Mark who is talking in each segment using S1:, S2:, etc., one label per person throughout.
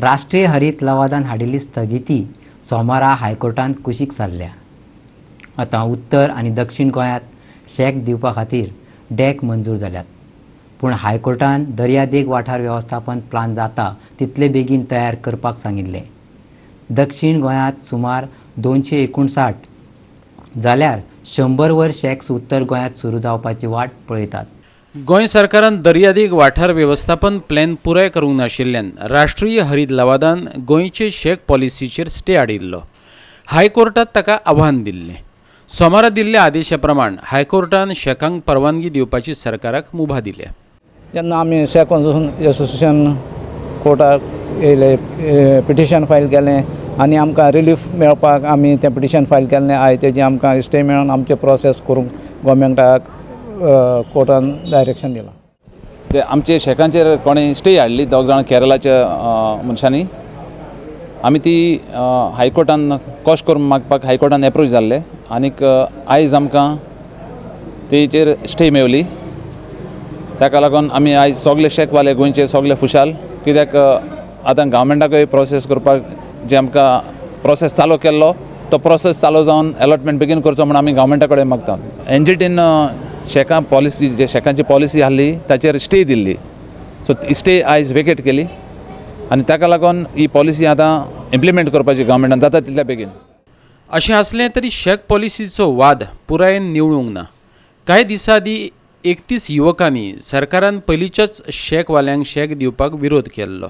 S1: राष्ट्रीय हरीत लवादान हाडिल्ली स्थगिती सोमारा हायकोर्टान कुशीक सारल्या. आतां उत्तर आनी दक्षिण गोंयांत शॅक दिवपा खातीर डॅक मंजूर जाल्यात, पूण हायकोर्टान दर्यादेग वाठार वेवस्थापन प्लान जाता तितले बेगीन तयार करपाक सांगिल्लें. दक्षिण गोंयांत सुमार 259 जाल्यार 100 वर शॅक्स उत्तर गोंयांत सुरू जावपाची वाट पळयतात.
S2: गोंय सरकारान दर्यादेग वाठार वेवस्थापन प्लॅन पुराय करूंक नाशिल्ल्यान राष्ट्रीय हरीत लवादान गोंयचे शॅक पॉलिसीचेर स्टे हाडिल्लो. हायकोर्टांत ताका आव्हान दिल्लें. सोमारा दिल्ल्या आदेशा प्रमाण हायकोर्टान शॅकांक परवानगी दिवपाची सरकाराक मुभा दिल्या.
S3: जेन्ना आमी शॅक कन्सेशन एसोसिएशन कोर्टाक येयले, पिटिशन फायल केलें आनी आमकां रिलीफ मेळपाक आमी तें पिटिशन फायल केल्लें. आयज तेजी आमकां स्टे मेळोन आमचें प्रोसेस करूंक गोवोरमेंटाक कोर्टान डायरेक्शन दिलां.
S4: ते आमचे शॅकांचेर कोणें स्टे हाडली, दोग जाणां केरलाच्या मनशांनी. आमी ती हायकोर्टान कॉश करून मागपाक हायकोर्टान एप्रोच जाल्ले आनीक आयज आमकां तेचेर स्टे मेवली. ताका लागून आमी आयज सगले शॅकवाले गोंयचे सगले खुशाल, कित्याक आतां गव्हर्मेंटाकूय प्रोसेस करपाक जे आमकां प्रोसेस चालू केल्लो तो प्रोसेस चालू जावन एलॉटमेंट बेगीन करचो म्हूण आमी गव्हर्मेंटा कडेन मागता. एनजीटीन शॅकां पॉलिसी, जे शॅकांची पॉलिसी आहली ताचेर स्टे दिल्ली, सो ती स्टे आयज वेकेट केली आनी ताका लागून ही पॉलिसी आतां इम्प्लिमेंट करपाची गव्हर्मेंटान जाता तितल्या बेगीन.
S2: अशें आसलें तरी शॅक पॉलिसीचो वाद पुरायेन निवळूंक ना. कांय दिसां आदीं 31 युवकांनी सरकारान पयलींच्याच शॅकवाल्यांक शॅक दिवपाक विरोध केल्लो.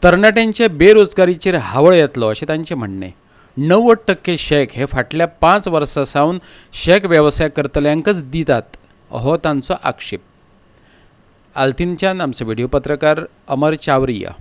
S2: तरणाट्यांचे बेरोजगारीचेर हावळ येतलो अशें तांचें म्हणणें. 90% शॅक हे फाटल्या 5 वर्सां सावन शॅक वेवसाय करतल्यांकच दितात हो तांचो आक्षेप. आल्तिनच्यान आमचो व्हिडियो पत्रकार अमर चावरिया.